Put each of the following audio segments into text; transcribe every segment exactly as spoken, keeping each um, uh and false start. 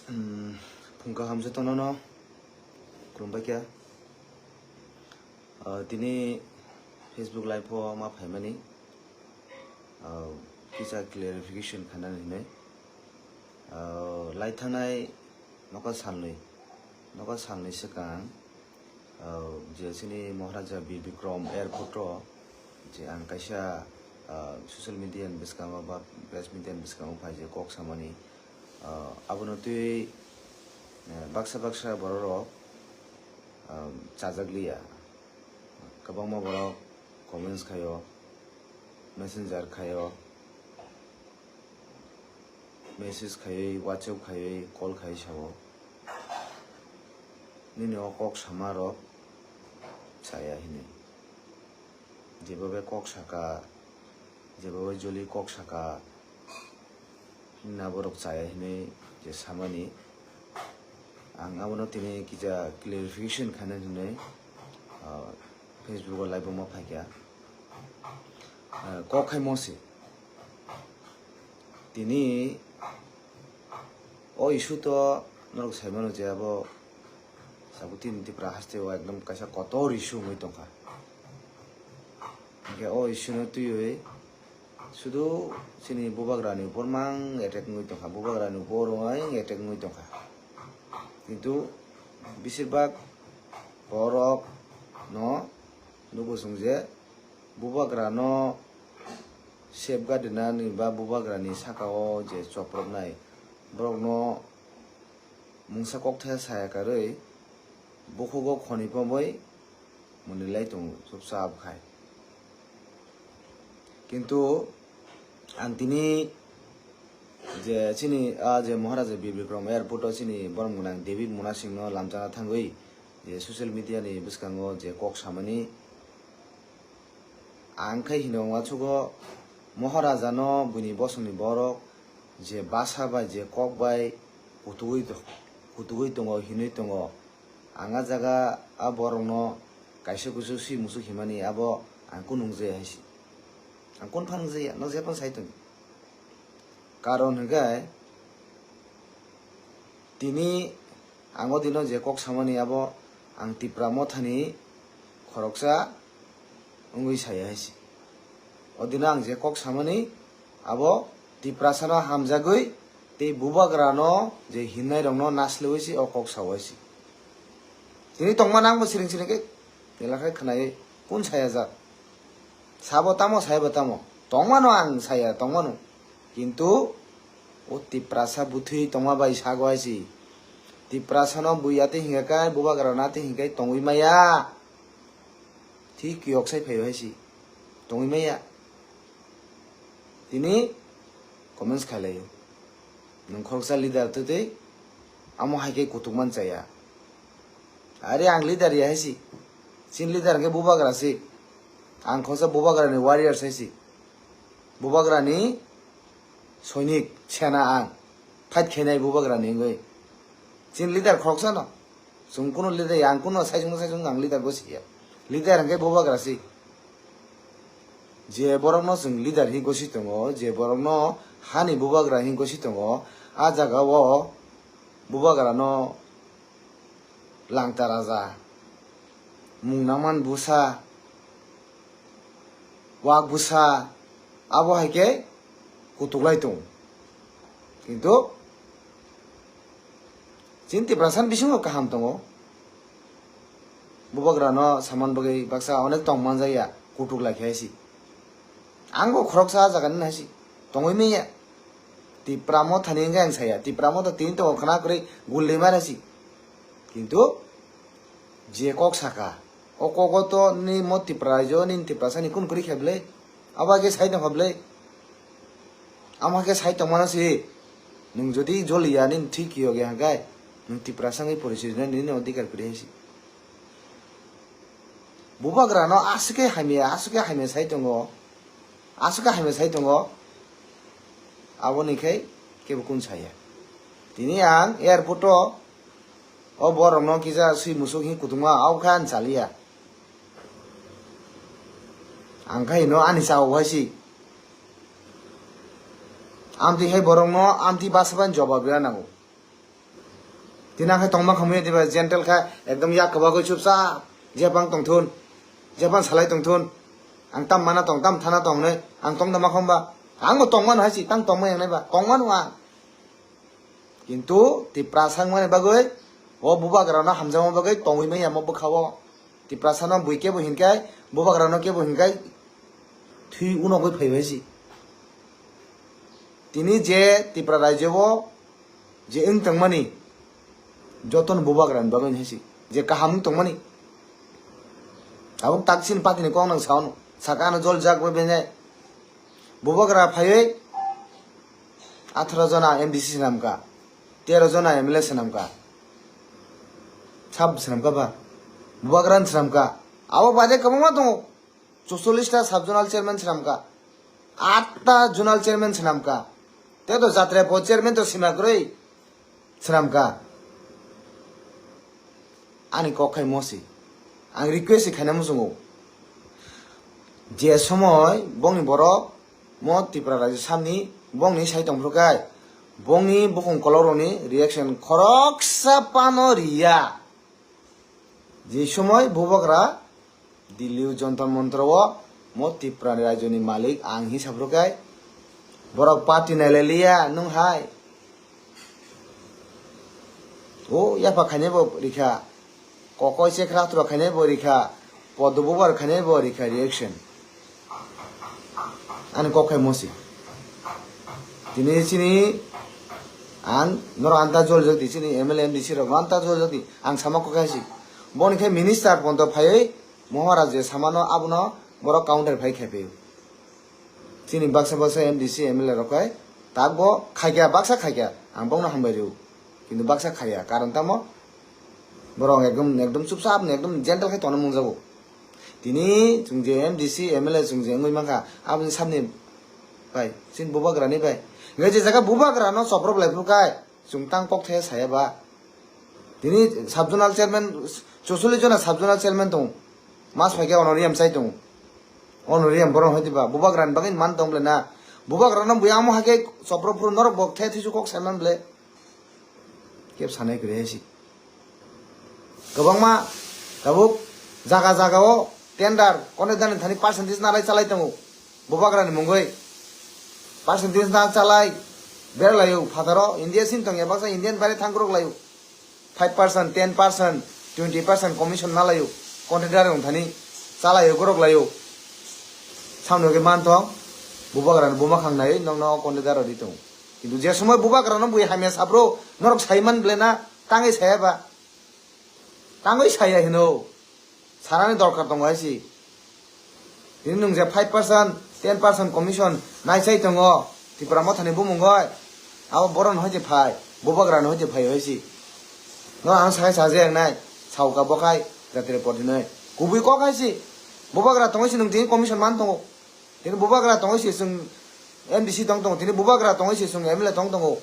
Hmm, phung kaham jotono no khulumbai kha. Ah, tini Facebook live o ma phaimani, ah, kisa clarification khanani hinwi. Ah, lai thangnai noka salnwi, noka salnwi swkang, ah, je chini Maharaja Bir Bikram airport o je ang kaisa, ah, social media ni bwskango ba press media ni bwskango phai je kok samani, ah, abono twi, eh, baksa baksa borok rok, ah, chajak liya. Kwbangma borok comments khaio, messenger khaio, message khaiwi, WhatsApp khaiwi, call khaiwi sao, "Nini o kok sama rok chaya," hinwi. Jeba bai kok saka, jeba bai joli kok saka, hinna borok chaya hinwi je samani. Ang abono tini kisa clarification khaina hinwi, ah, Facebook o live o ma phaikha. Ah, kok khai mosi. Tini o issue to norok saimano je abo sabuk tini Tripura haste o ekdom kaisa kotor issue wngwi tongkha. Hingke o issue no twiwi sudu chini bubagrani upor mang attack wngwi tongkha, bubagrani upor mang attack wngwi tongkha. Kintu besirbak borok no nugo chwng je bubagra no safeguard rwnani ba bubagrani saka o je choproknai borok no mungsa kokthai saya karwi bukhugo khoni pabwi mwnwi lai tongo chupchap khai. Kintu ang tini je chini a je Maharaja Bir Bikram airport o chini borom gwnang David Munasing no lamchana thangwi je social media ni bwskango je kok samani, ang khai hino uansukgo Maharaja no buini bosongni borok je basa bai je kok bai kutugwi to-, kutugwi tongo hinwi tongo. Ang a jaga a borokno kaisa kusu swi musuk himani abo ang kunu nungjaya hai se. Ang kunu phan nungjaya, no jephang sai tong. Karon hwnkhe tini ang o dino je kok samani abo ang Tipra Mothani khoroksa wngwi saya hai se. O dino ang je kok samani abo Tiprasano hamjagwi tei bubagrano je hinnairokno nasliwi se o kok sao hai se. Tini tongma nangbo siring siring khe elakhai khwnaiwi kun saya jak. Sabo tamo, saibo tamo. Tongmano ang saya, tongmano. Kintu o Tiprasa bwthwi tongma bai sago hai se. Tiprasano bui atwi hingkha khe, bubagrano atwi hingkha khe tongwi maya. Thik kiyok sai phaio hai se. Tongwi maya. Tini comments khailaio. Nwng khoroksa leader twtwi amo hai khe kutuk man chaya. Are ang leader ya hai se. Chini leader hwnkhe bubagra se. Ang khoroksa bubagrani warriors hai se. Bubagrani soinik sena ang. Fight khainai bubagrani wngwi. Chini leader khoroksa no. Chwng kunu leader ya, ang kunu saichung saichung ang leader gosi ya. Leader hwnkhe bubagra se. Je borokno chwng leader hi gosi tongo, je borokno hani bubagra hi gosi tongo, a jaga o bubagrano langta raja, mung nangman bwsa, wak bwsa, abo hai khe kutuk lai tongo. Kintu chini Tiprasa ni bisingo kaham tongo. Bubagrano saman bagwi baksa onek tong manjakya, kutuk lai khe hai se. Ang bo khoroksa ah jaga ni hai se. Tongwi manya. Tipra Mothani hwnkhe ang saya. Tipra Motha tini tongo khna kwrwi gulli mara se. Kintu je kok saka, o kogo to ni mo Tipra raijo ni Tiprasa ni kun kwrwi khe bwle. Abo khe sai tongkha bwle. Amo khe sai tongmano se. Nwng jodi joliya nini thwi kiyok ya hwnkhe, nwng Tiprasa wngwi porichoi rwnai nini odhikar kwrwi hai se. Bubagrano aswk khe hamya, aswk khe hamya sai tongo. Aswk khe hamya sai tongo. Aboni khai kebo kun saya. Tini ang airport o, o borokno kisa swi musuk hi kutungma, abo khe ang chaliya. Ang khe hino ani sao hai se. Amtwi hai borokno amtwi basa bai jobab rwna nango. Tini ang khe tongma khamwi diba gentle kha, ekdom yak kwbagwi chupchap, jebang tongthun, jebang salai tongthun. Ang tam mana tong, tam thana tong hinwi ang tong da ma khomba? Ang bo tong mano hai si, tang tongma yang nai ba, tong mano ang. Kintu Tiprasa wngmani bagwi, o bubagrano hamjakma bagwi tongwi manya mo bwkha-o. Tiprasano bui kebo hinkai, bubagrano kebo hinkai, thwi unogwi phaibai si. Tini je Tipra rajyo-o je wng tongmani, jotono bubagrani bagwi hai si, je kaham wng tongmani. Abo tak chini party ni kok nang sao, saka ano jol jak bai benai. Bubagra phaiwi atharo jona M D C swnamkha, tero jona M L A swnamkha. Sab swnamkha ba? Bubagrani swnamkha. Abo bade kwbangma tongo. Chuchollish ta sub zonal chairman swnamkha. Aat ta zonal chairman swnamkha. Tei to jatra po chairman to sima kwrwi swnamkha. Ani kok khai mosi. Ang request khaina muchungo. Je somoi bongni borok mo Tripura rajyo samni bongni sai tongphuru kai, bongni bukhung kolok rokni reaction khoroksa pano riya. Je somoi bubagra Delhi o Jantar Mantar o mo Tripura ni rajyo ni malik ang hinwi saphuru kai, borok party nailai liya nwng hai. O yapha khainai bo rikha, kokoi chekra athro khainai bo rikha, podo bubar khainai bo rikha reaction. Ani kok khai mosi. Tini chini ang norok anta jol jodi, chini M L A M D C rok anta jol jodi, ang sama kok khai si. Boni khe minister ponto phaiwi Maharaj je samano abono borok counter phai khai phaio. Chini baksa baksa M D C M L A rok hai tak bo khaikya, baksa khaikya, ang bokno hambai rw. Kintu baksa khaiya, karon tamo borok ekdom, ekdom chupchap ni, ekdom gentle khai tongna mungjago. Tini chwng je M D C M L A chwng je wngwi mankha, aboni samni bai chini bubagrani bai. Hingke je jaga bubagrano chopro belai phuru kai, chwng tang kok thaya saya ba. Tini sub zonal chairman, chuchollish jona sub zonal chairman tongo. Mas phaikhe honorarium chai tongo. Honorarium borok hai diba? Bubagrani bagwi man tong ble na? Bubagrano bui amo hai khe chopro phuru norok bo the thisu kok saiman ble. Kep sanai kwrwi hai si. Kwbangma tabuk jaga jaga o tender, contractor ni thani percentage nalai chalai tongo. Bubagrani mungwi percentage na chalai berlaio phataro, India sini tongya baksa Indian bare thangkrok laio. Five percent, ten percent, twenty percent commission nalaio contractor wng thani, chalaio, gorok laio. Samno khe man thong, bubagrani buma khang nai nokno contractor rodi tongo. Kintu je somoi bubagrano bui hamya sapro, norok saiman ble na, tangwi saya ba? Tangwi saya hino. Sanani dorkar tongo hai si. Tini nwng je five percent, ten percent commission naichai tongo Tipra Mothani bumungoi. Abo borokno hai se phai, bubagrano hai se phai hai si. No ang sakai saje ang nai, sauka bokhai jatire pordinoi. Kubui kok hai si. Bubagra tongoi si nwng tini commission man tongo. Tini bubagra tongoi si chwng M D C tong tongo, tini bubagra tongoi si chwng M L A tong tongo.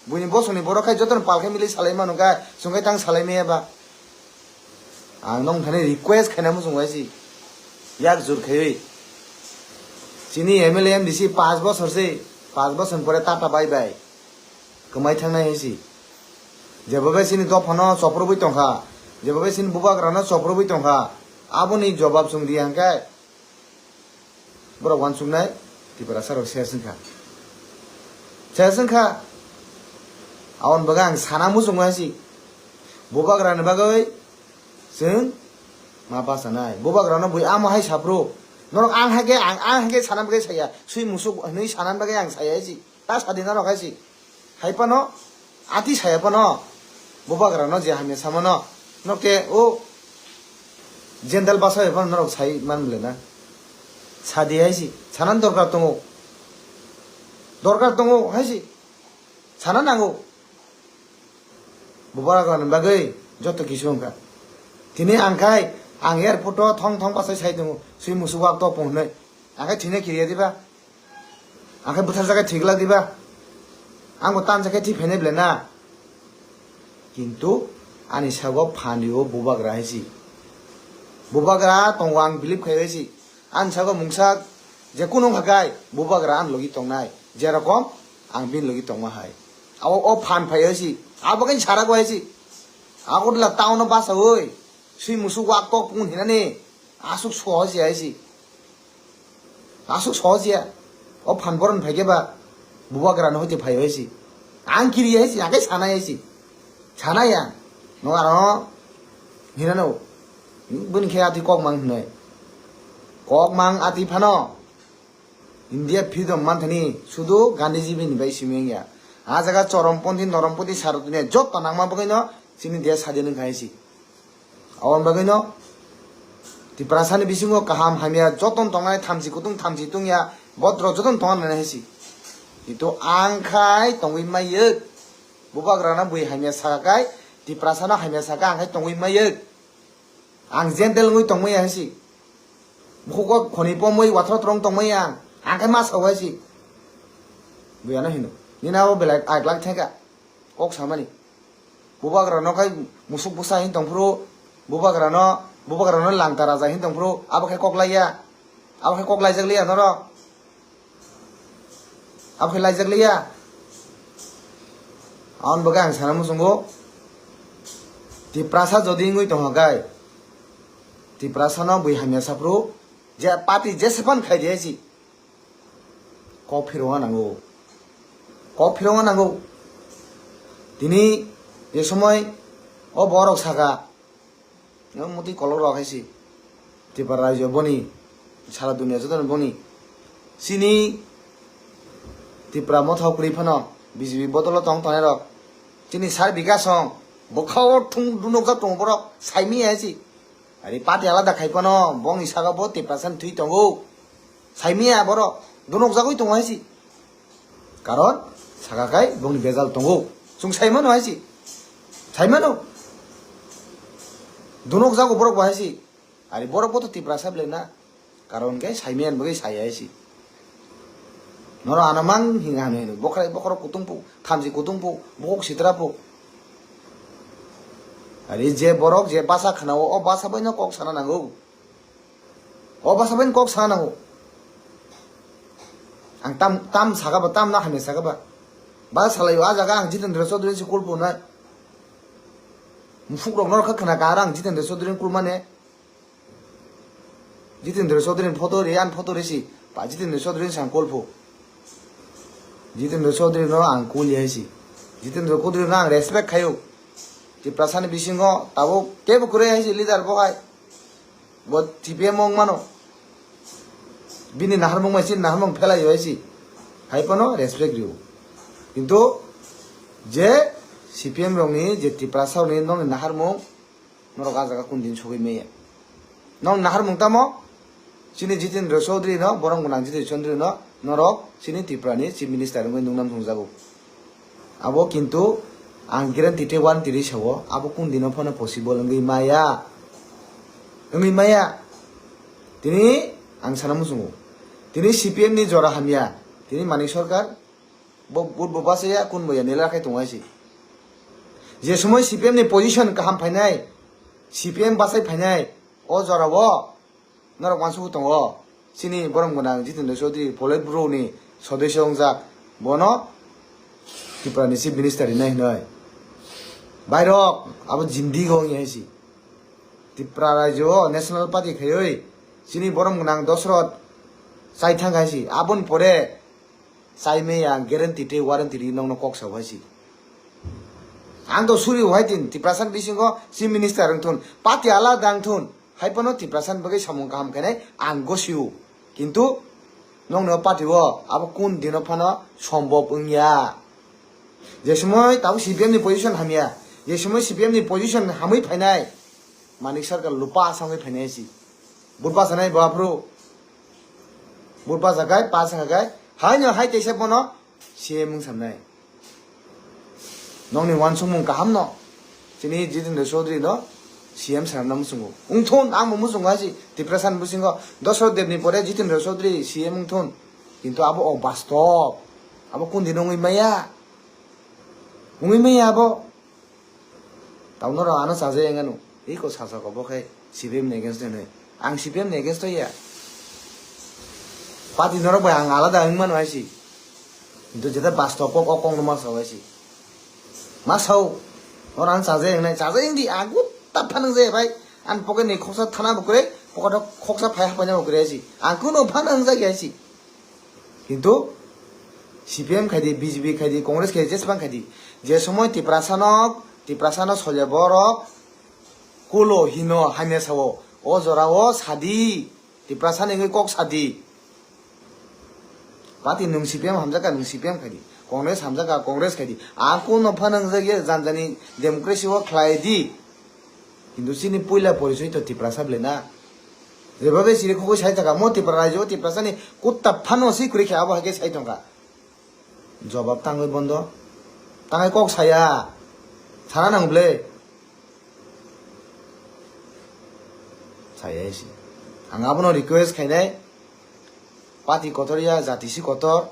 Buini bosongni borok khai jotono pal khe milwi salai mano khe, chwng khai tang salai maya ba. Ang nong thani request khaina muchung bai si. Yak jur khaiwi. Chini M L A M D C paanch bosor se, paanch bosor pore tata bye bye. Kwmai thangnai hai si. Jebo bai chini dophano choprobwi tongkha, jebo bai chini bubagrano choprobwi tongkha, aboni jobab chwng di hwnkhe. Borok uansuknai Tiprasa rok ses wngkha. Ses wngkha. Aboni bagwi ang sana muchungo hai si. Bubagrani bagwi chwng ma bachanai. Bubagrano bui amo hai saphuru. Norok ang hai khe, ang, ang hai khe sana bagwi saya. Sui musuk hwnwi sana bagwi ang saya hai si. Ta sadi norok hai si. Hai phano, ati saya phano, bubagrano je hamya samano, norok te o gentle basa bai phano norok sai man ble na. Sadi hai si, sanan dorkar tongo. Dorkar tongo hai si. Sana nango. Bubagrani bagwi joto kisu wngkha. Tini ang khai, ang airport o thong thong bachai sai tongo. Sui musuk wak topung hinwi. Ang khai thwina kiriya diba? Ang khe bwthar jaga thwi glak diba? Ang bo tan jaga thwi phainai ble na? Kintu ani sago phan rio bubagra hai si. Bubagra tongo ang believe khai hai si. Ani sago mungsa je kunu wngkha kai bubagra ani logi tongnai. Jerokom ang bini logi tongma hai. Abo o phan phai hai si. Abo khe sara go hai si. Agartala town o basawi swi musuk wak kok pung hinani aswk sohoj ya hai si. Aswk sohoj ya. O phan boron phaikhe ba bubagra no hoite phai hai si. Ang kiri hai si, ang khe sana hai si. Sana ya. No aro hinano. Bini khe ati kok mang hinai. Kok mang ati phano. India freedom manthani sudu Gandhiji bini bai simi wngya. A jaga chorom ponthi, norom ponthi, sarotuni jotto nangma bagwino chini desh sadin wngkha hai si. Aboni bagwino Tiprasani bisingo kaham hamya joton tongnai, thamchi kutung thamchi tungya, botrok joton tongna nai hai si. Kintu ang khai tongwi mayek. Bubagrano bui hamya saka kai, Tiprasano hamya saka ang khai tongwi mayek. Ang gentle wngwi tongmaya hai si. Bukhugo khoni pomwi wathro throng tongmaya ang. Ang khai ma sao hai si. Bui ano hino. Nini abo belai aiklak theka. Kok samani. Bubagrano khai musuk bwsa hin tongphuru. Bubagrano, bubagrano langta raja hin tongphuru. Abo khai kok laiya. Abo khai kok laijak liya norok. Abo khe laijak liya. Aboni bagwi ang sana muchungo. Tiprasa jodi wngwi tongkha kai. Tiprasano bui hamya saphuru. Je party jese phan khai di hai si. Kok phirongna nango. Kok phirongna nango. Tini je somoi o borok saka. Yang muti kolok rok hai si. Tipra rajyo boni. Sara dunia joto boni. Sini Tipra motha kwrwi phano B J P bodolo tong tongnai rok. Chini sar bikasong. Bwkhao thung dunok jak tongo borok. Saimi hai si. Ari party alada khai phano bongni saka bo Tiprasa thwi tongo. Saimiya borok. Dunok jagwi tongo hai si. Karon saka kai bongni bejal tongo. Chwng sai mano hai si. Sai mano. Dunok jago borok bo hai si. Ari borok bo to Tiprasa belai na. Karon khe sai maya bagwi sai hai si. Noro ano mang hinga hino hino. Bokrai bokhorok kutung pu, thamchi kutung pu, bukhuk sitra pu. Ari je borok je basa khwnao, o basa bai no kok sana nango. O basa bai kok sana nango. Ang tam, tam saka ba, tam na hamya saka ba. Ba salaio a jaga ang Jitendra Chaudhary se kulpu na. Mufuk rok norok kha khna ka ang Jitendra Chaudhary kulmane. Jitendra Chaudhary photo ri, an photo ri si. Pa Jitendra Chaudhary sang kulpu. Jitendra Chaudhary no ang kuli hai si. Jitendra Chaudhary no ang respect khayo. Tiprasani bisingo tabuk kebo kwrwi hai si leader bo hai. Bo T P M wng mano. Bini naharmung bai chini naharmung phelai bai si. Hai phano respect rio. Kintu je C P M rokni je Tiprasa rokni nokni naharmung norok ah jaga kun din sogwi maya. Nokni naharmung tamo chini Jitendra Chaudhary no, borom gwnang Jitendra Chaudhary no norok chini Tripura ni Chief Minister wngwi nungnam thwngjago. Abo kintu ang guarantee tei warranty ri sao, abo kun dino phano possible wngwi maya. Wngwi maya. Tini ang sana muchungo. Tini C P M ni jora hamya. Tini Manik Sarkar bo vote bo bachaya, kun bo ya nela khai tongo hai si. Je somoi C P M ni position kaham phainai, C P M bachai phainai, o jora o norok uansukgwi tongo. Chini borom gwnang Jitendra Chaudhary, Politburo ni sodosyo wngjak, bono Tripura ni Chief Minister rinai hinoi. Bairok, abo jimdi go wngya hai si. Tripura rajyo o National Party khaiwi chini borom gwnang Dosrot chai thang hai si. Aboni pore chai maya guarantee tei warranty ri nokno kok sao hai si. Ang to suri hai tin, Tiprasa ni bisingo Chief Minister wngthun, party alada wngthun. Hai phano Tiprasa ni bagwi samung kaham khainai ang gosio. Kintu nokni o party o abo kun dino phano sombhob wngya. Je somoi tabuk C P M ni position hamya, je somoi C P M ni position hamwi phainai, Manik Sarkar lupa asangwi phainai si. Vote bachanai bo aphuru. Vote bachakai, pass wngkha kai, haino hai teisa bono C M wng samnai. Nokni uansukmung kaham no. Chini Jitendra Chaudhary no C M sanamna muchungo. Wngthun, ang bo muchungo hai si Tiprasa ni bisingo Dosrot Deb ni pore Jitendra Chaudhary C M wngthun. Kintu abo o bastob. Abo kun din wngwi maya. Wngwi maya abo. Tamo norok ano chajakya wngano. Iko sasako bo khe C P M ni against o hinwi. Ang C P M ni against o ya. Party norok bai ang alada wng mano hai si. Kintu jeta bastob kok o kok no ma sao hai si. Ma sao. Oro ang chajai wngnai, chajai wngdi, ang gutta phanang jaya bai. Ang pocket ni khoksa thana bo kwrwi, pocket o khoksa phai hapaina bo kwrwi aisi. Ang kuno phana wngjak ya aisi. Kintu C P M khaidi, B J P khaidi, Congress khaidi, jesbang khaidi. Je somoi Tiprasa no, Tiprasa no solya borok kulo hino hamya sao. O jora o sadi. Tiprasa ni wngwi kok sadi. Party nwng C P M hamjakha, nwng C P M khaidi. Congress hamjakha, Congress khaidi. Ang kuno phanang jaya janjani democracy o khlai di. Kintu chini puila porisoi to Tiprasa ble na. Jeba be siri khogoi sai thaka, mo Tipra rajyo, Tiprasa ni kutta phano si kwrwi khe abo hai khe sai tongkha. Jobab tangwi bondo. Tangwi kok saya. Sana nang ble. Saya si. Ang abono request khainai. Party kotor ya, jati si kotor.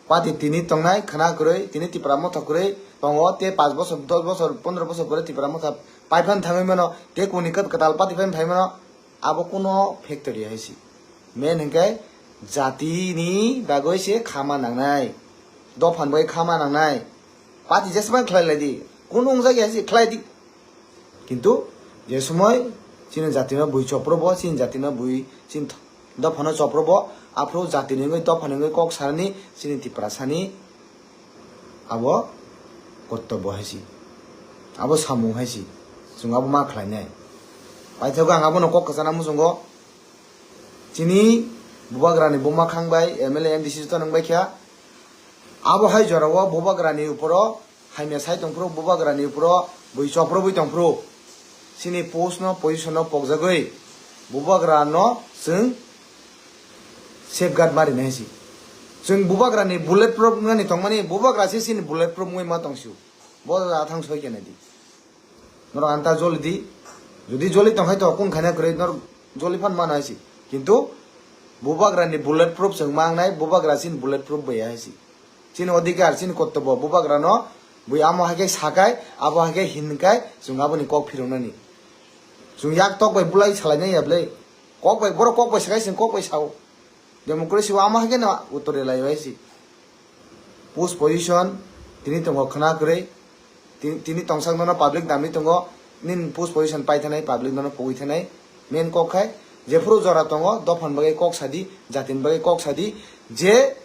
Party tini tongnai, khna kwrwi, tini Tipra motha kwrwi tongo, te panch bosor, dos bosor, pondro bosor pore Tipra motha paiphan thangwi mano, te kuni kwt-, kwtal party phan phai mano, abo kuno factory hai si. Main hwnkhe jati ni bagwi se khama nangnai, dophan bai khama nangnai, party jesmani khlai lai di, kuno wngjak ya si khlai di. Kintu je somoi chini jatino bui chopro bo, chini jatino bui chini th-, dophano chopro bo, aphuru jatini wngwi dophani wngwi kok sanani chini Tiprasani abo kortobbo hai si, abo samung hai si, chwng abo ma khlainai. Paithago ang abono kok kwchana muchungo, chini bubagrani buma khang bai M L A, M D C joto nungbai kha, abo hai jorao bubagrani uporo hamya sai tongphuru, bubagrani uporo bui choprobwi tongphuru. Chini post no, position no pokjagwi bubagra no chwng safeguard ma rinai si. Chwng bubagrani bullet proof wngnani tongmani, bubagra se chini bullet proof wngwi ma tongsio. Bo athang soi khe nai di. Norok anta joli di. Jodi joli tong hai to kung khaina kwrwi norok joli phan mano hai si. Kintu bubagrani bullet proof chwng ma wngnai, bubagra chini bullet proof bai hai si. Chini odhikar, chini kortobbo, bubagrano bui amo hai khe sakai, abo hai khe hinkai, chwng aboni kok phiroknani. Chwng yak tok bai bulai salainai ya bwlai. Kok bai, borok kok bai sakai, chwng kok bai sao. Democracy o amo hai khe no uttor rwlai bai si. Post position, tini tongo khna kwrwi, ti-, tini tongsak nono public damwi tongo, nini post position pai thanai, public nono pogwi thanai. Main kok khai, jephuru jora tongo, dophani bagwi kok sadi, jatini bagwi kok sadi, je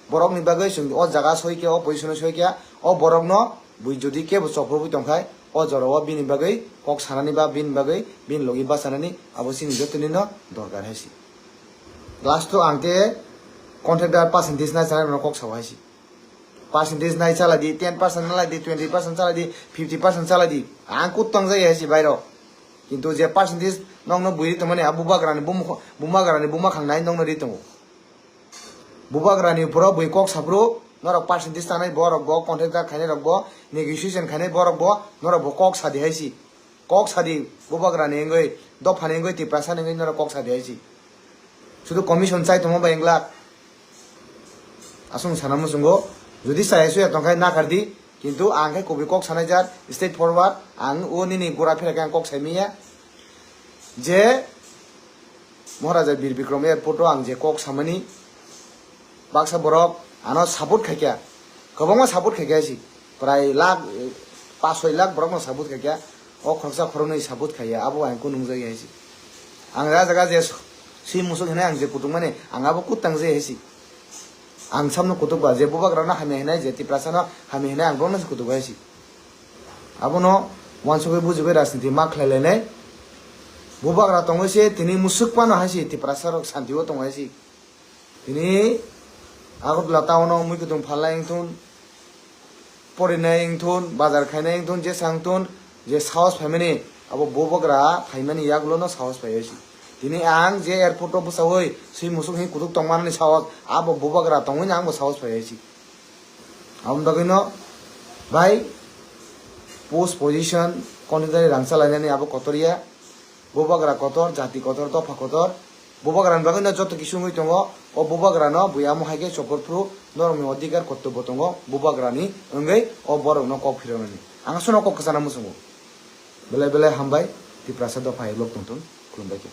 borokni bagwi chwng o jaga soi khe, o position o soi khe, o borokno bui jodi kebo choprobwi tongkhai, o jorao bini bagwi kok sanani ba bini bagwi bini logi bachanani abo chini jotonino dorkar hai si. Last o ang te contractor percentage nai chanai rokno kok sao hai si. Percentage nai chalai di, ten percent nalai di, twenty percent chalai di, fifty percent chalai di. Ang kut tong jai hai si bairo. Kintu je percentage nokno bui ri tongmani, a bubagrani bumukho-, bumagrani buma khangnai nokno ri tongo. Bubagrani uporo bui kok saphuru, norok percentage tanai borok bo, contractor khainai rok bo, negotiation khainai borok bo, norok bo kok sadi hai si. Kok sadi, bubagrani wngwi, dophani wngwi, Tiprasani wngwi norok kok sadi hai si. Sudu commission chai tongma bai wng glak. Aswng sana muchungo, jodi chaya suya tongkhai nakardi, kintu ang khe kubui kok sanai jat, straight forward, ang o nini gura phira khe ang kok sai manya. Je Maharaja Bir Bikram airport o ang je kok samani, baksa borok ano support khaikha, kwbangma support khaikha si, prai lakh, eh, pash soi lakh borokno support khaikha, o khoroksa khoroknwi support khaiya, abo ang kunu nungjak ya si. Ang o jaga je swi musuk hinai ang je kutung mani, ang abo kut tang je hai si. Ang samno kutuk ba, je bubagrano hamya hinai, je Tiprasano hamya hinai, ang bono se kutuk hai si. Abono uansugwi bujigwi rajniti ma khlai lainai. Bubagra tongwi se tini musuk phano hai si, Tiprasa rok santi o tong hai si. Tini Agartala town o mui kutung phalnai wngthun, porinai wngthun, bazar khainai wngthun, jesa wngthun, je sahos phaimani, abo bubagra phaimani yagulo no sahos phaiwi si. Tini ang je airport o bwsawi swi musuk hinwi kutuk tongmani sahos, abo bubagra tongwi no ang bo sahos phaiwi si. Aboni bagwi no bai post position, contractor ni rang chalainani abo kotor ya. Bubagra kotor, jati kotor, dopha kotor. Bubagrani bagwi no joto kisu wngwi tongo. O bubagrano bui amo hai khe chopor phuru norokni odhikar kortobbo tongo. Bubagrani wngwi o borokno kok phiroknani. Ang aswkno kok kwchana muchungo. Belai belai hambai, Tiprasa dopha hai lok tongthun. Khulumbai khe.